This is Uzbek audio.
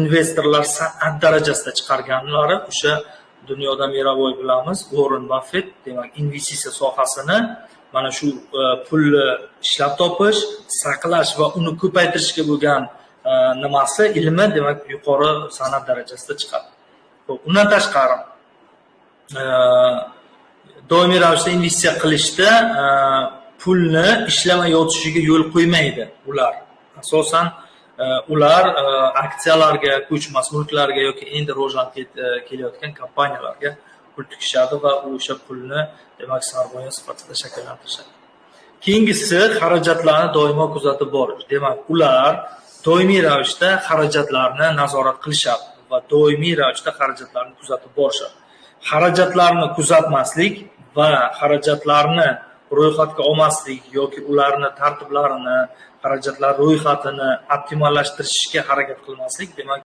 Investorlar san'at darajasida chiqarganlari o'sha dunyoda мировой bilamiz, Uorren Baffet. Demak, investitsiya sohasini mana shu pulni ishlab topish, saqlash va uni ko'paytirishga bo'lgan nimasi, ilmi, demak, yuqori san'at darajasida chiqadi. Ho'p, undan tashqari doimiy ravishda investitsiya qilishda pulni ishlamay yotishiga yo'l qo'ymaydi ular. Asosan ular aksiyalarga, ko'chmas mulklarga yoki endi rivojlanib kelayotgan kompaniyalarga pul tikishadi va o'sha pulni, demak, sarmoya sifatida shakllantirishadi. Keyingisi xarajatlarni doimo kuzatib borish. Demak, ular doimiy ravishda xarajatlarni nazorat qilishadi va doimiy ravishda xarajatlarni kuzatib borishadi. Xarajatlarni kuzatmaslik va xarajatlarni ro'yxatga olmaslik yoki ularni tartiblarini, xarajatlar ro'yxatini optimallashtirishga harakat qilmaslik, demak